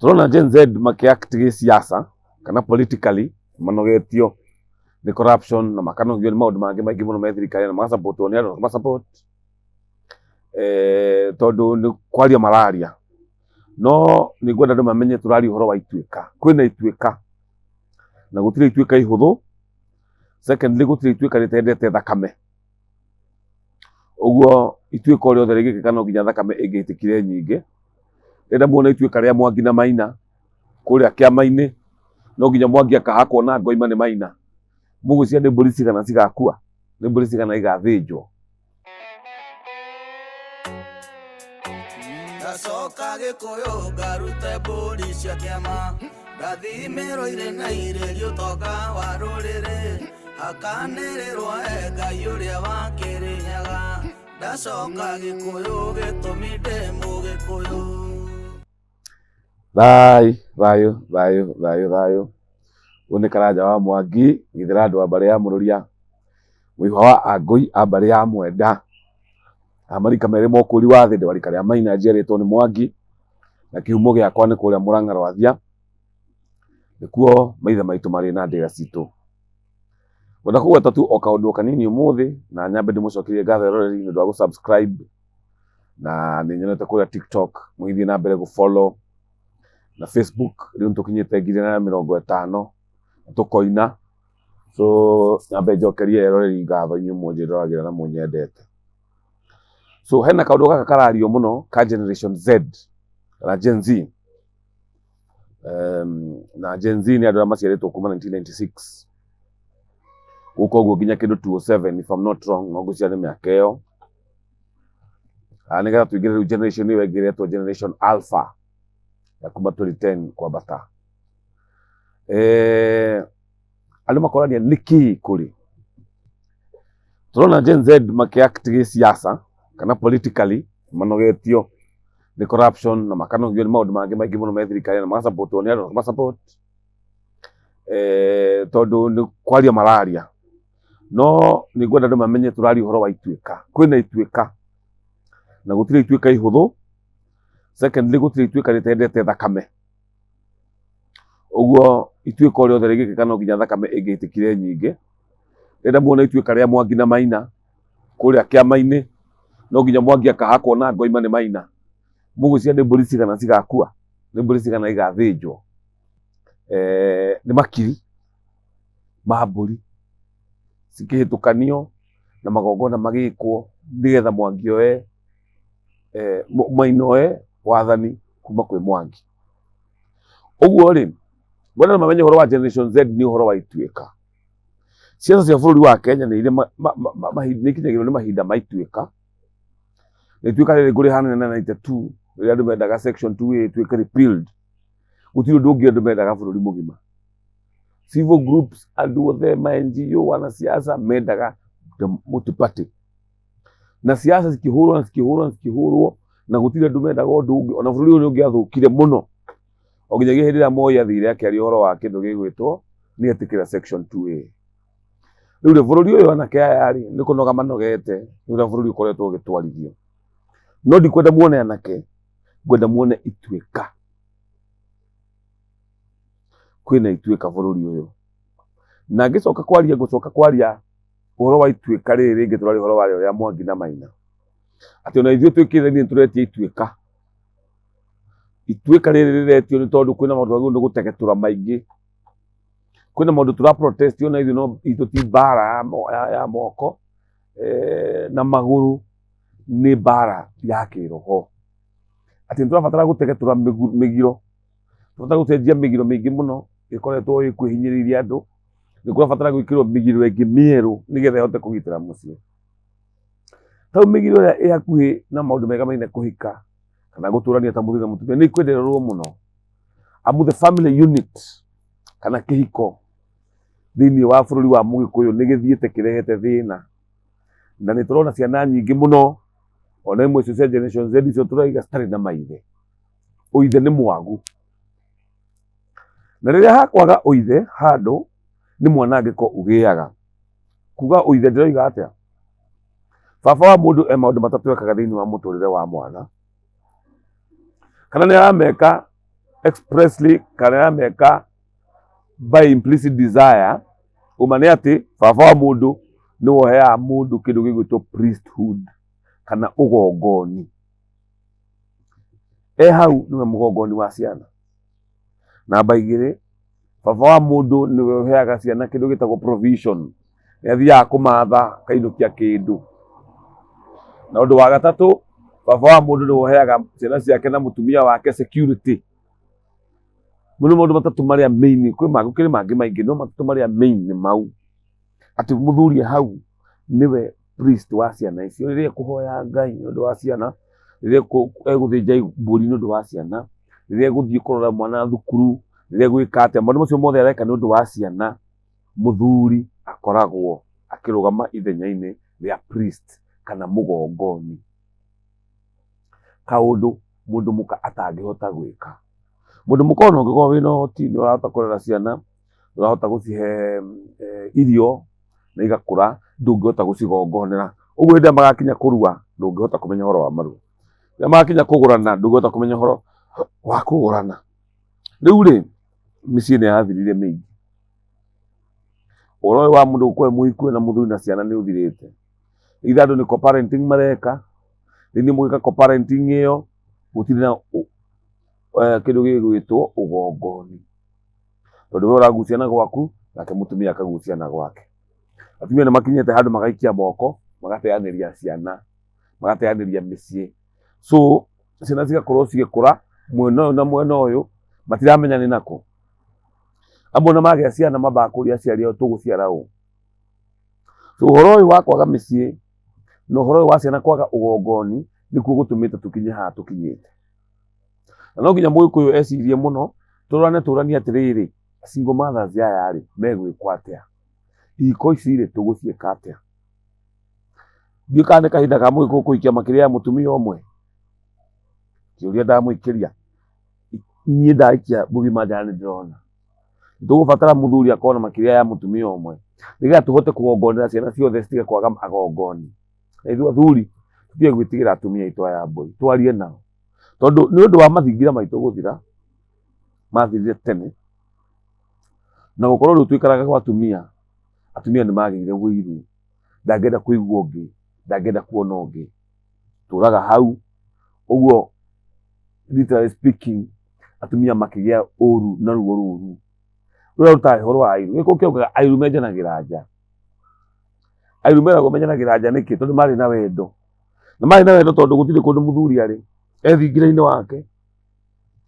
Tũrona Gen Z makĩ-act gĩsiasa kana politically manogetio nĩ corruption na makanogio nĩ maũndũ mangĩ maingĩ mũno me thirikari na magasapotwo nĩ andũ na support tondũ nĩ kwaria mararia. No nĩ ngwenda andũ mamenye tũraria ũhoro wa ituĩka. Kwĩna ituĩka na gũtirĩ ituĩka ihũthũ. Secondly gũtirĩ ituĩka rĩtendete thakame. Ũguo ituĩka o rĩothe rĩngĩkĩka no nginya thakame ĩngĩitĩkire nyingĩ. Rĩrĩa muona ituĩka rĩa Mwangi na Maina kũrĩa kĩama-inĩ, no nginya Mwangi akahakwo na ngoima nĩ Maina. Mũgwĩciria nĩ mbũri cigana cigakua? Nĩ mbũri cigana igathĩnjwo? Ngacoka Gĩkũyũ ngarute mbũri cia kĩama, ngathimĩrwo irĩ na irĩri ũtonga wa rũrĩrĩ, hakanĩrĩrwo e Ngai ũrĩa wa Kĩrĩnyaga. Ndacoka Gĩkũyũ gĩtũmi ndĩ Mũgĩkũyũ. Thayũ, thayũ, thayũ, thayũ, thayũ. Ũyũ nĩ Karanja wa Mwangi, githĩra andũ a mbarĩ ya Mũrũria, mũihwa wa Angũi a mbarĩ ya Mwenda. A marika merĩ ma ũkũri wa thĩ, ndĩ wa rika rĩa Maina njiarĩtwo nĩ Mwangi, na kĩhumo gĩakwa nĩ kũrĩa Mũrang'a Rwathia, nĩkuo maithe maitũ marĩ na ndĩra citũ. Ngwenda kũgweta tu o kaũndũ o kanini ũmũthĩ, na nyambe ndĩmũcokerie ngatho eroreri nĩ ũndũ wa gũ subscribe, na nĩ nyonete kũrĩa TikTok mũgĩthiĩ na mbere gũ follow, na Facebook rĩu nĩ tũkinyĩte 150,000 na tũkoina. So nyambe njokerie eroreri ngatho inyuĩ mũnjĩroragĩra na mũnyendete. So hena kaũndũ gaka karario mũno ka Generation Z kana Gen Z. Na Gen Z nĩ andũ arĩa maciarĩtwo kuma 1996 gũka ũguo nginya kĩndũ 2007 if I'm not wrong, no ngwĩciria nĩ mĩaka ĩyo. Nĩgetha tũingĩre rĩu generation ĩyo ĩngĩ ĩretwo Generation Alpha ya kuma 2010 kwambata. Andũ makorania nĩkĩ kũrĩ tũrona Gen Z makĩ-act gĩsiasa kana politically manogetio nĩ corruption na makanogio nĩ maũndũ mangĩ maingĩ mũno me thirikari na magasapotwo nĩ andũ na support tondũ nĩ kwaria mararia. No nĩ ngwenda andũ mamenye tũraria ũhoro wa ituĩka. Kwĩna ituĩka na gũtirĩ ituĩka ihũthũ. Secondly gũtirĩ ituĩka rĩtendete thakame. Ũguo ituĩka o rĩothe rĩngĩkĩka no nginya thakame ĩngĩitĩkire nyingĩ. Rĩrĩa muona ituĩka rĩa Mwangi na Maina kũrĩa kĩama-inĩ, no nginya Mwangi akahakwo na ngoima nĩ Maina. Mũgwĩciria nĩ mbũri cigana cigakua? Nĩ mbũri cigana igathĩnjwo? Nĩ makiri ma mbũri cikĩhĩtũkanio na magongona magĩkwo nĩgetha Mwangi oe Maina oe wathani kuma kwĩ Mwangi. Ũguo rĩ, ngwenda andũ mamenye ũhoro wa Generation Z nĩ ũhoro wa ituĩka. Ciaca cia bũrũri wa Kenya nĩ irĩ nĩ ikinyagĩrwo nĩ mahinda ma ituĩka. Na ituĩka rĩrĩ ngũrĩhanania na 92 rĩrĩa andũ mendaga section 2A ĩtuĩke repealed. Gũtirĩ ũndũ ũngĩ andũ mendaga bũrũri mũgima. Civil groups, andũ othe ma NGO, wanasiasa mendaga multi party. Na siasa cikĩhũrwo na cikĩhũrwo na cikĩhũrwo na gũtirĩ andũ mendaga ũndũ ũngĩ, ona bũrũri ũyũ nĩ ũngĩathũkire mũno. O nginyagia hĩndĩ ĩrĩa Moi athire akĩaria ũhoro wa kĩndũ gĩgwĩtwo nĩ etĩkĩra section 2A. Rĩu rĩ, bũrũri ũyũ anake aya rĩ, nĩ kũnoga manogete nĩ ũrĩa bũrũri ũkoretwo ũgĩtwarithio. No ndikwenda muone anake, ngwenda muone ituĩka. Kwĩna ituĩka bũrũri ũyũ. Na ngĩcoka kwaria, ngũcoka kwaria ũhoro wa ituĩka rĩrĩ rĩngĩ tũraria ũhoro warĩo rĩa Mwangi na Maina. Atĩ ona ithuĩ twĩkĩrĩre nĩ tũretia ituĩka. Ituĩka rĩrĩ rĩretio nĩ tondũ kwĩna maũndũ twagĩrĩirwo nĩ gũtegetũra maingĩ. Kwĩna maũndũ tũra protest ona ithuĩ no itũ ti mbara ya moko na magũrũ, nĩ mbara ya kĩroho. Atĩ nĩ tũrabatara gũtegetũra mĩgiro, tũrabatara gũcenjia mĩgiro mĩingĩ mũno ĩkoretwo ĩkwĩhinyĩrĩirie andũ. Nĩ kũrabatara gwĩkĩrwo mĩgiro ĩngĩ mĩerũ nĩgetha ĩhote kũgitĩra mũciĩ. Tau mĩgiro ĩrĩa ĩ hakuhĩ na maũndũ megamaine kũhika kana gũtũrania ta mũthuri na mũtumia nĩ ikwendererwo mũno. Amu the family unit kana kĩhiko thĩinĩ wa bũrũri wa Mũgĩkũyũ nĩ gĩthiĩte kĩrehete thĩna. Na nĩ tũrona ciana nyingĩ mũno ona imwe icio cia Generation Z icio tũraiga citarĩ na maithe. Ũithe nĩ mwagu. Na rĩrĩa hakwaga ũithe handũ nĩ mwanangĩko ũgĩaga. Kuga ũithe ndĩroiga atĩa? Baba wa mũndũ e maũndũ matatũ ekaga thĩinĩ wa mũtũrĩre wa mwana. Kana nĩ arameka expressly kana ĩrameka by implicit desire, ũma nĩ atĩ baba wa mũndũ nĩwe ũheaga mũndũ kĩndũ gĩgwĩtwo priesthood kana ũgongoni. E hau nĩwe mũgongoni wa ciana. Namba igĩrĩ, baba wa mũndũ nĩwe ũheaga ciana kĩndũ gĩtagwo provision. Nĩ athiaga kũmatha akainũkia kĩndũ. Na ũndũ wa gatatũ, baba wa mũndũ nĩwe ũheaga ciana ciake na mũtumia wake security. Mau nĩ maũndũ matatũ marĩa main, kwĩ mangĩ, gũkĩrĩ mangĩ maingĩ no matatũ marĩa main nĩ mau. Atĩ mũthuri e hau nĩwe priest wa ciana icio, rĩrĩa ekũhoya Ngai nĩ ũndũ wa ciana, rĩrĩa egũthĩnja mbũri nĩ ũndũ wa ciana, rĩrĩa egũthiĩ kũrora mwana thukuru, rĩrĩa egwĩka atĩa, maũndũ macio mothe areka nĩ ũndũ wa ciana, mũthuri akoragwo akĩrũgama ithenya-inĩ rĩa priest kana mũgongoni. Kaũndũ mũndũ mũka atangĩhota gwĩka. Mũndũ mũka ona ũngĩkorwo wĩna ũhoti nĩ ũrahota kũrera ciana, nĩ ũrahota gũcihe irio na igakũra, ndũngĩhota gũcigongonera. Ũguo hĩndĩ ĩrĩa magakinya kũrua ndũngĩhota kũmenya ũhoro wa marua. Rĩrĩa magakinya kũgũrana ndũngĩhota kũmenya ũhoro wa kũgũrana. Rĩu rĩ, mĩciĩ nĩ yathirire mĩingĩ. Ũhoro ũyũ wa mũndũ gũkorwo e mũhiku ena mũthuri na ciana nĩ ũthirĩte. Either andũ nĩ co-parenting mareka, rĩu nĩ mũgĩka co-parenting ĩyo gũtirĩ na kĩndũ gĩgwĩtwo ũgongoni. Tondũ we ũragucia na gwaku nake mũtumia akagucia na gwake. Atumia nĩ makinyĩte handũ magaikia moko magateanĩria ciana, magateanĩria mĩciĩ. So ciana cigakorwo cigĩkũra mwena ũyũ na mwena ũyũ matiramenya nĩ nakũ. Amwe ona magĩa ciana mambaga kũria aciari ao tũgũciara ũ. So ũhoro ũyũ wa kwaga mĩciĩ na ũhoro ũyũ wa ciana kwaga ũgongoni nĩkuo gũtũmĩte tũkinye haha tũkinyĩte. Na no nginya mũgĩkũyũ ecirie mũno tũrorane tũranie atĩrĩrĩ, single mothers aya rĩ megwĩkwo atĩa? Ihiko ici rĩ tũgũciĩka atĩa? Ndiũĩ kana nĩ kahinda ka mũgĩkũyũ kũhikia makĩria ya mũtumia ũmwe. Kĩũria ndamũikĩria. Niĩ ndaikia mũgima nja nĩ ndĩrona. Tũgũbatara mũthuri akorwo na makĩria ya mũtumia ũmwe nĩgetha tũhote kũgongonera ciana ciothe citige kwaga agongoni. Na ithuĩ athuri tũtige gwĩtigĩra atumia aitũ aya mbũri, twarie nao. Tondũ nĩ ũndũ wa mathingira maitũ gũthira, mathirire tene, na gũkorwo rĩu tũikaraga gwa atumia, atumia nĩ magĩire ũiru, ndangĩenda kũigua ũngĩ, ndangĩenda kuona ũngĩ. Tũraga hau, ũguo literally speaking, atumia makĩgĩa ũru na ruo rũru rũrĩa rũtarĩ ho rwa airu. Gĩkũ kĩaugaga airu menjanagĩra nja. Airu meragwo menjanagĩra nja nĩkĩ? Tondũ marĩ na wendo. Na marĩ na wendo tondũ gũtirĩ kũndũ mũthuri arĩ, e thingira-inĩ wake,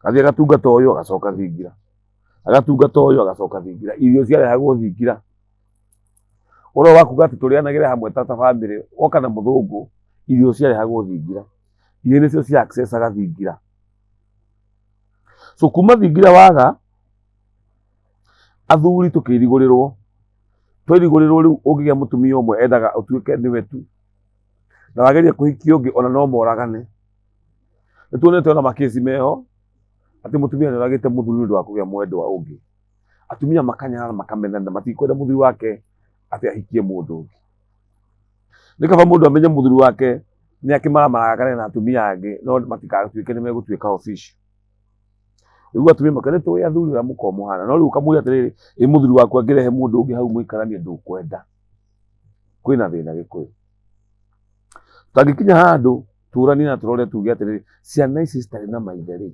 athiĩ agatungata ũyũ agacoka thingira, agatungata ũyũ agacoka thingira, irio ciarehagwo thingira. Ũhoro wa kuga atĩ tũrĩanagĩre hamwe ta bamĩrĩ, woka na mũthũngũ, irio ciarehagwo thingira. Irio nĩcio cia access aga thingira. So kuma thingira waga, athuri tũkĩrigũrĩrwo, twerigũrĩrwo rĩu ũngĩgĩa mũtumia ũmwe endaga ũtuĩke nĩwe tu, na wageria kũhikia ũngĩ ona no moragane. Nĩ tuonete ona makĩci meho, atĩ mũtumia nĩ oragĩte mũthuri nĩ ũndũ wa kũgĩa mwendwa ũngĩ. Atumia makanyarara makamenana, matikwenda mũthuri wake atĩ ahikie mũndũ ũngĩ. Nĩ kaba mũndũ amenye mũthuri wake nĩ akĩmaramaraga na atumia angĩ no matigatuĩke nĩ megũtuĩka official. Rĩu atumia makiuga nĩ tũĩ athuri ũrĩa mũkoragwo mũhana, no rĩu ũkamwĩra atĩrĩrĩ, ĩ mũthuri waku angĩrehe mũndũ ũngĩ hau mũikaranie ndũkwenda. Kwĩna thĩna Gĩkũyũ. Tũtangĩkinya handũ tũranie na tũrore tuge atĩrĩrĩ, ciana ici citarĩ na maithe rĩ,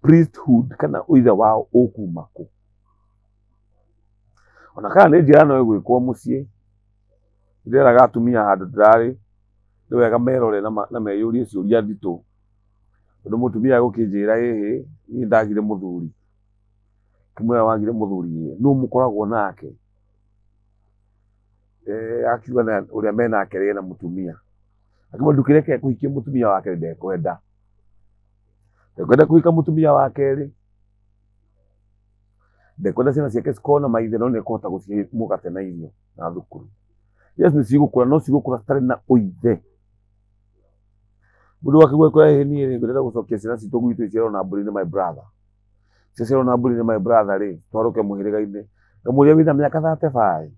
priesthood kana ũithe wao ũkuma kũ? Ona kana nĩ njĩra no ĩgwĩkwo mũciĩ, ndĩreraga atumia handũ ndĩrarĩ, nĩ wega merore na meyũrie ciũria nditũ, tondũ mũtumia egũkĩnjĩra ĩhĩ, niĩ ndagire mũthuri, ngĩmwĩra wagire mũthuri ĩ, nũ mũkoragwo nake? Akiuga ũrĩa menake rĩ ena mũtumia, akĩmwĩra ndũkĩreke kũhikia mũtumia wa kerĩ ndekwenda, ndekwenda kũhika mũtumia wa kerĩ, ndekwenda ciana ciake cikorwo na maithe no nĩ ekũhota gũcihe mũgate na irio na thukuru. Yes nĩ cigũkũra no cigũkũra citarĩ na ũithe. Mũndũ akĩigua ĩĩ niĩ rĩ ndĩrenda gũcokia ciana citũ gwitũ iciarwo na mbũri nĩ my brother. Ciaciarwo na mbũri nĩ my brother rĩ, twarũke mũhĩrĩga-inĩ. Ngamũria wĩna mĩaka 35,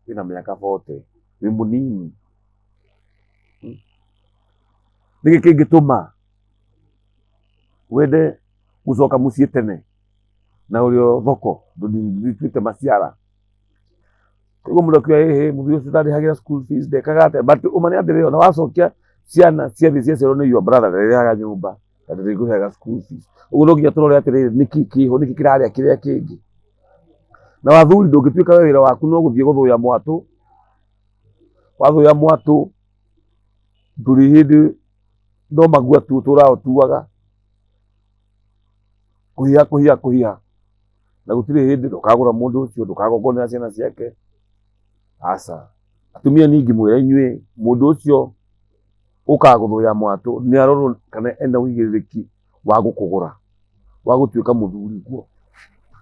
wĩna mĩaka 40, wĩ mũnini. Nĩkĩ kĩngĩtũma Wende gũcoka mũciĩ tene na ũrĩ o thoko ndũtuĩte maciara. Koguo mũndũ akiuga ĩhĩ mũthuri ũcio ndarĩhagĩra school fees ndekaga atĩa, but ũma nĩ atĩrĩrĩ ona wacokia ciana ciathiĩ ciaciarwo nĩ your brother ndarĩrĩhaga nyũmba na ndarĩkũheaga school fees. Ũguo no nginya tũrore atĩrĩrĩ nĩkĩ kĩho, nĩkĩ kĩrarĩa kĩrĩa kĩngĩ. Na athuri ndũngĩtuĩka we wĩra waku no gũthiĩ gũthũya mwatũ, wathũya mwatũ ndũrĩ hĩndĩ no magua tu ũtũraga ũtuaga, kũhiha kũhiha kũhiha, na gũtirĩ hĩndĩ ndũkagũra mũndũ ũcio, ndũkagongonera ciana ciake, aca. Atumia niĩ ingĩmwĩra inyuĩ mũndũ ũcio ũkaga gũthũya mwatũ nĩ arorwo kana ena ũigĩrĩrĩki wa gũkũgũra, wa gũtuĩka mũthuri guo,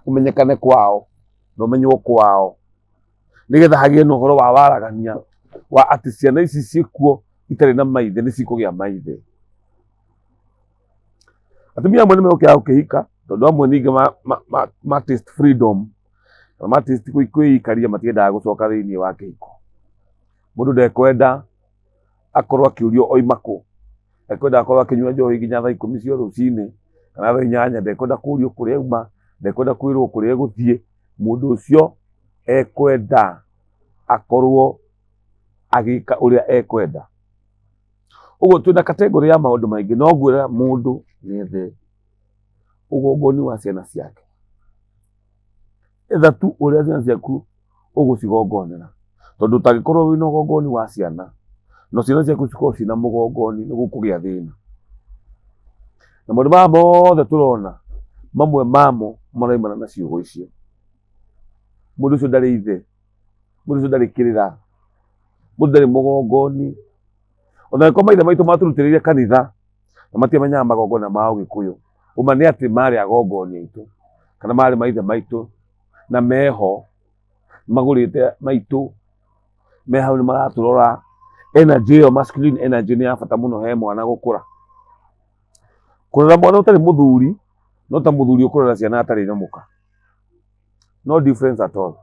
ũmenyekane kwao na ũmenywo kwao, nĩgetha hagĩe na ũhoro wa waragania wa atĩ ciana ici ciĩkuo itarĩ na maithe nĩ cikũgĩa maithe. Atumia amwe nĩ megũkĩaga gũkĩhika tondũ amwe ningĩ ma taste freedom na ma taste kwĩikaria matiendaga gũcoka thĩinĩ wa kĩhiko. Mũndũ ndekwenda akorwo akĩũrio oima kũ, ndekwenda akorwo akĩnyua njohi nginya thaa ikũmi cia rũcinĩ kana thaa inyanya, ndekwenda kũrio kũrĩa auma, ndekwenda kwĩrwo kũrĩa egũthiĩ. Mũndũ ũcio ekwenda akorwo agĩka ũrĩa ekwenda. Ũguo twĩna category ya maũndũ maingĩ no ngwĩra mũndũ nĩethe ũgongoni wa ciana ciake. Etha tu ũrĩa ciana ciaku ũgũcigongonera tondũ ũtangĩkorwo wĩna ũgongoni wa ciana na ciana ciaku cikorwo ciĩna mũgongoni nĩ gũkũgĩa thĩna. Na maũndũ maya mothe tũrona mamwe mamo maraumana na ciugo icio. Mũndũ ũcio ndarĩ ithe, mũndũ ũcio ndarĩ kĩrĩra, mũndũ ndarĩ mũgongoni. Ona angĩkorwo maithe maitũ matũrutĩrĩire kanitha na matiamenyaga magongona ma ũgĩkũyũ, ũma nĩ atĩ marĩ agongoni aitũ kana marĩ maithe maitũ na meho magũrĩte maitũ, me hau nĩ maratũrora. Energy ĩyo masculine energy nĩ ya bata mũno he mwana gũkũra. Kũrera mwana ũtarĩ mũthuri no ta mũthuri ũkũrera ciana atarĩ na mũka. No difference at all.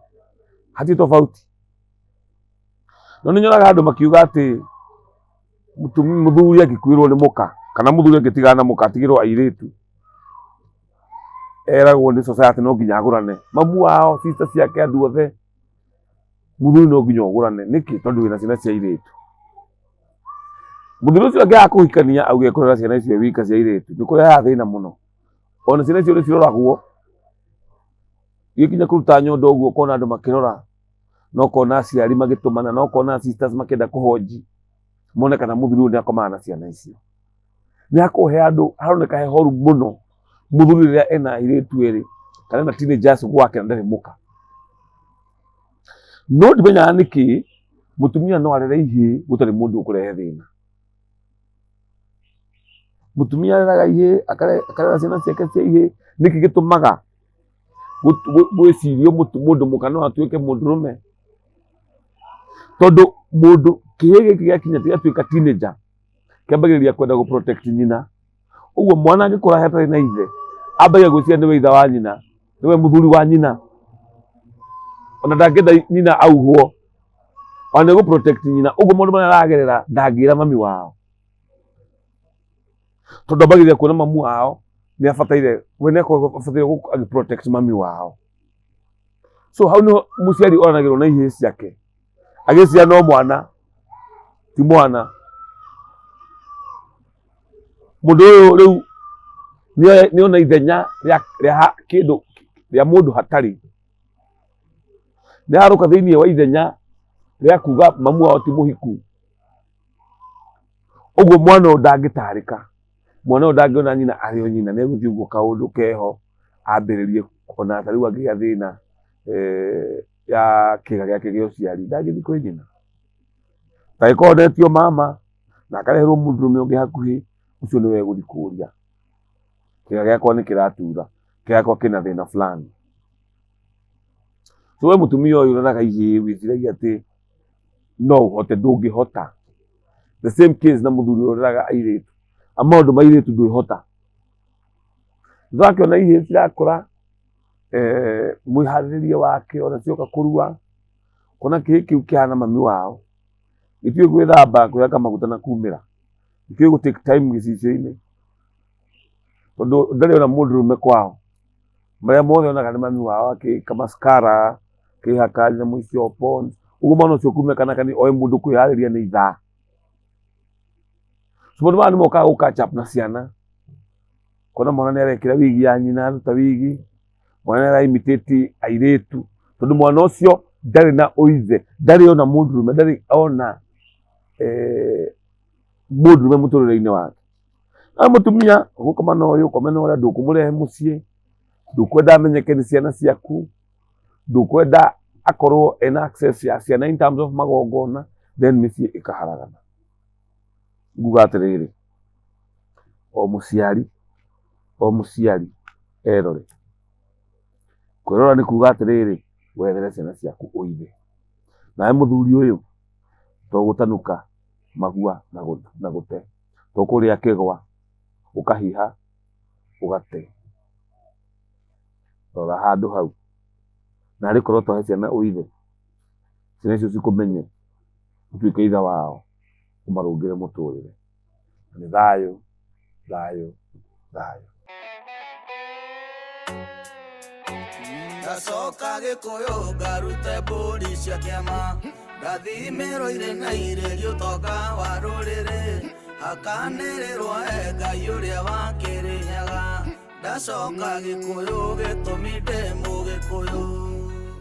Hatirĩ tofauti. No nĩ nyonaga andũ makiuga atĩ mũthuri angĩkuĩrwo nĩ mũka kana mũthuri angĩtigana na mũka atigĩrwo airĩtu, eragwo nĩ society no nginya agũrane. Mamu wao, sister ciake, andũ othe, mũthuri no nginya ũgũrane. Nĩkĩ? Tondũ wĩna ciana cia airĩtu. Mũthuri ũcio angĩaga kũhikania auge ekũrera ciana icio wika cia airĩtu, nĩ kũrehaga thĩna mũno. Ona ciana icio nĩ ciroragwo, igĩkinya kũruta nyondo ũguo ũkona andũ makĩrora. Na ũkona aciari magĩtũmana, na ũkona sisters makĩenda kũhonji mone kana mũthuri ũyũ nĩ akomaga na ciana icio. Nĩ hakũhe handũ haroneka he horu mũno mũthuri rĩrĩa ena airĩtu erĩ kana ena teenagers gwake na ndarĩ mũka. No ndimenyaga nĩkĩ mũtumia no arere ihĩĩ gũtarĩ mũndũ ũkũrehe thĩna. Mũtumia areraga ihĩĩ, akarera ciana ciake cia ihĩĩ, nĩkĩ gĩtũmaga gwĩcirio mũndũ mũka no atuĩke mũndũrũme? Tondũ mũndũ kĩhĩĩ gĩkĩ gĩakinya gĩatuĩka teenager, kĩambagĩrĩria kwenda gũ protect nyina. Ũguo mwana angĩkũra hatarĩ na ithe, ambagia gwĩciria nĩwe ithe wa nyina, nĩwe mũthuri wa nyina. Ona ndangĩenda nyina auhwo, ona nĩ gũ protect nyina. Ũguo maũndũ marĩa aragerera ndangĩra mami wao. Tondũ ambagĩrĩria kuona mamu wao nĩ abataire, we nĩ abataire agĩ protect mami wao. So hau nĩho mũciari oranagĩrwo na ihĩĩ ciake, agĩciria no mwana ti mwana. Mũndũ ũyũ rĩu nĩona ithenya rĩa kĩndũ rĩa mũndũ hatarĩ. Nĩ ararũka thĩinĩ wa ithenya rĩa kuga mamu wao ti mũhiku. Ũguo mwana ũyũ ndangĩtarĩka, mwana ũyũ ndangĩona nyina arĩ o nyina, nĩ egũthiĩ ũguo kaũndũ keho ambĩrĩrie ona ta rĩu angĩgĩa thĩna ya kĩga gĩake gĩa ũciari ndangĩthiĩ kwĩ nyina. Angĩkorwo ndetio mama na akareherwo mũndũrũme ũngĩ hakuhĩ, ũcio nĩwe egũthiĩ kũria, kĩga gĩakwa nĩ kĩratura, kĩga gĩakwa kĩna thĩna fulani. So we mũtumia ũyũ ũreraga ihĩĩ wĩciragia atĩ no ũhote, ndũngĩhota. The same case na mũthuri ũrĩa ũreraga airĩtu, maũndũ ma airĩtu ndwĩhota. Nĩtũrakĩona ihĩĩ cirakũra, mwĩharĩrĩrie wake ona cioka kũrua, ũkona kĩhĩĩ kĩu kĩhana mami wao, gĩtiũĩ gwĩthamba, kwĩhaka maguta na kumĩra, gĩtiũĩ gũ take time gĩcicio-inĩ. Tondũ ndarĩ ona mũndũrũme kwao. Marĩa mothe onaga nĩ mami wao akĩka mascara, akĩhaka nyamũ icio Pond's. Ũguo mwana ũcio kuma kana kanini oĩ mũndũ kwĩharĩria nĩ ithaa. So maũndũ maya nĩ mokaga gũ catch up na ciana. Kona mwana nĩ arekĩra wigi ya nyina aruta wigi, mwana nĩ ara imitate airĩtu, tondũ mwana ũcio ndarĩ na ũithe, ndarĩ ona mũndũrũme, ndarĩ ona mũndũrũme mũtũrĩre-inĩ wake. Na mũtumia ũgũkoma na ũyũ, ũkome na ũrĩa, ndũkũmũrehe mũciĩ, ndũkwenda amenyeke nĩ ciana ciaku, ndũkwenda akorwo ena access ya ciana in terms of magongona, then mĩciĩ ĩkaharagana. Nguga atĩrĩrĩ, o mũciari, o mũciari erore. Kwĩrora nĩ kuga atĩrĩrĩ, wethere ciana ciaku ũithe. Nawe mũthuri ũyũ, to gũtanuka magua na gũte, to kũrĩa kĩgwa ũkahiha ũgate. Rora handũ hau. Narĩ korwo twahe ciana ũithe, ciana icio cikũmenye, ũtuĩke ithe wao, ũmarũngĩre mũtũrĩre. Nĩ thayũ, thayũ, thayũ. Ndacoka Gĩkũyũ ngarute mbũri cia kĩama, ngathimĩrwo irĩ na irĩrio ũtonga wa rũrĩrĩ, hakanĩrĩrwo e Ngai ũrĩa wa Kĩrĩnyaga. Ndacoka Gĩkũyũ gĩtũmi ndĩ Mũgĩkũyũ.